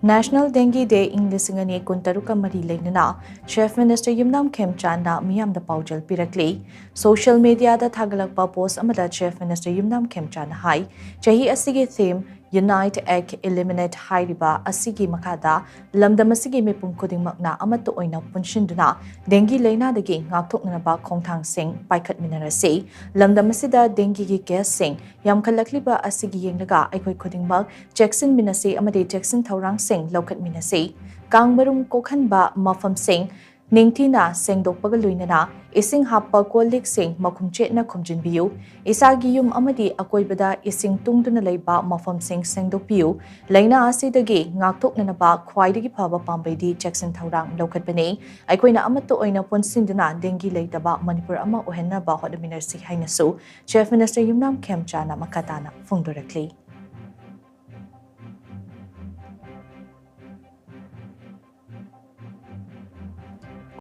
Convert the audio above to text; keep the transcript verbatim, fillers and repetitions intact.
National Dengue Day ꯏꯪ ꯂꯤꯁꯤꯡ ꯑꯅꯤ ꯀꯨꯟꯇꯔꯨꯛꯀ ꯃꯔꯤ ꯂꯩꯅꯅ Chief Minister ꯌꯨꯝꯅꯥꯝ ꯈꯦꯝꯆꯥꯟꯅ ꯃꯤꯌꯥꯝꯗ ꯄꯥꯎꯖꯦꯜ ꯄꯤꯔꯛꯂꯤ꯫ Social media ꯗ ꯊꯥꯒꯠꯂꯛꯄ post ꯑꯃꯗ Chief Minister ꯌꯨꯝꯅꯥꯝ ꯈꯦꯝꯆꯥꯟꯅ ꯍꯥꯏ, ꯆꯍꯤ ꯑꯁꯤꯒꯤ theme Unite, Act, Eliminate ꯍꯥꯏꯔꯤꯕ ꯑꯁꯤꯒꯤ ꯃꯈꯥꯗ ꯂꯝꯗꯝ ꯑꯁꯤꯒꯤ ꯃꯤꯄꯨꯝ ꯈꯨꯗꯤꯡꯃꯛꯅ ꯑꯃꯠꯇ ꯑꯣꯏꯅ ꯄꯨꯟꯁꯤꯟꯗꯨꯅ dengue ꯂꯥꯏꯅꯥꯗꯒꯤ ꯉꯥꯛꯊꯣꯛꯅꯅꯕ ꯈꯣꯡꯊꯥꯡꯁꯤꯡ ꯄꯥꯏꯈꯠꯃꯤꯟꯅꯔꯁꯤ꯫ ꯂꯝꯗꯝ ꯑꯁꯤꯗ dengue ꯒꯤ case ꯁꯤꯡ ꯌꯥꯝꯈꯠꯂꯛꯂꯤꯕ ꯑꯁꯤꯒꯤ ꯌꯦꯡꯂꯒ ꯑꯩꯈꯣꯏ ꯈꯨꯗꯤꯡꯃꯛ ꯆꯦꯛꯁꯤꯟꯃꯤꯟꯅꯁꯤ ꯑꯃꯗꯤ ꯆꯦꯛꯁꯤꯟ ꯊꯧꯔꯥꯡꯁꯤꯡ ꯂꯧꯈꯠꯃꯤꯟꯅꯁꯤ꯫ ꯀꯥꯡ ꯃꯔꯨꯝ ꯀꯣꯛꯍꯟꯕ ꯃꯐꯝꯁꯤꯡ ꯅꯤꯡꯊꯤꯅ ꯁꯦꯡꯗꯣꯛꯄꯒ ꯂꯣꯏꯅꯅ ꯏꯁꯤꯡ ꯍꯥꯞꯄ ꯀꯣꯜ ꯂꯤꯛꯁꯤꯡ ꯃꯈꯨꯝ ꯆꯦꯠꯅ ꯈꯨꯝꯖꯤꯟꯕꯤꯌꯨ꯫ ꯏꯁꯥꯒꯤ ꯌꯨꯝ ꯑꯃꯗꯤ ꯑꯀꯣꯏꯕꯗ ꯏꯁꯤꯡ ꯇꯨꯡꯗꯨꯅ ꯂꯩꯕ ꯃꯐꯝꯁꯤꯡ ꯁꯦꯡꯗꯣꯛꯄꯤꯌꯨ꯫ ꯂꯥꯏꯅꯥ ꯑꯁꯤꯗꯒꯤ ꯉꯥꯛꯊꯣꯛꯅꯅꯕ ꯈ꯭ꯋꯥꯏꯗꯒꯤ ꯐꯕ ꯄꯥꯝꯕꯩꯗꯤ ꯆꯦꯛꯁꯤꯟ ꯊꯧꯔꯥꯡ ꯂꯧꯈꯠꯄꯅꯤ꯫ ꯑꯩꯈꯣꯏꯅ ꯑꯃꯠꯇ ꯑꯣꯏꯅ ꯄꯨꯟꯁꯤꯟꯗꯨꯅ dengue ꯂꯩꯇꯕ ꯃꯅꯤꯄꯨꯔ ꯑꯃ ꯑꯣꯏꯍꯟꯅꯕ ꯍꯣꯠꯅꯃꯤꯟꯅꯁꯤ ꯍꯥꯏꯅꯁꯨ Chief Minister ꯌꯨꯝꯅꯥꯝ ꯈꯦꯝꯆꯥꯟꯅ ꯃꯈꯥ ꯇꯥꯅ ꯐꯣꯡꯗꯣꯔꯛꯂꯤ꯫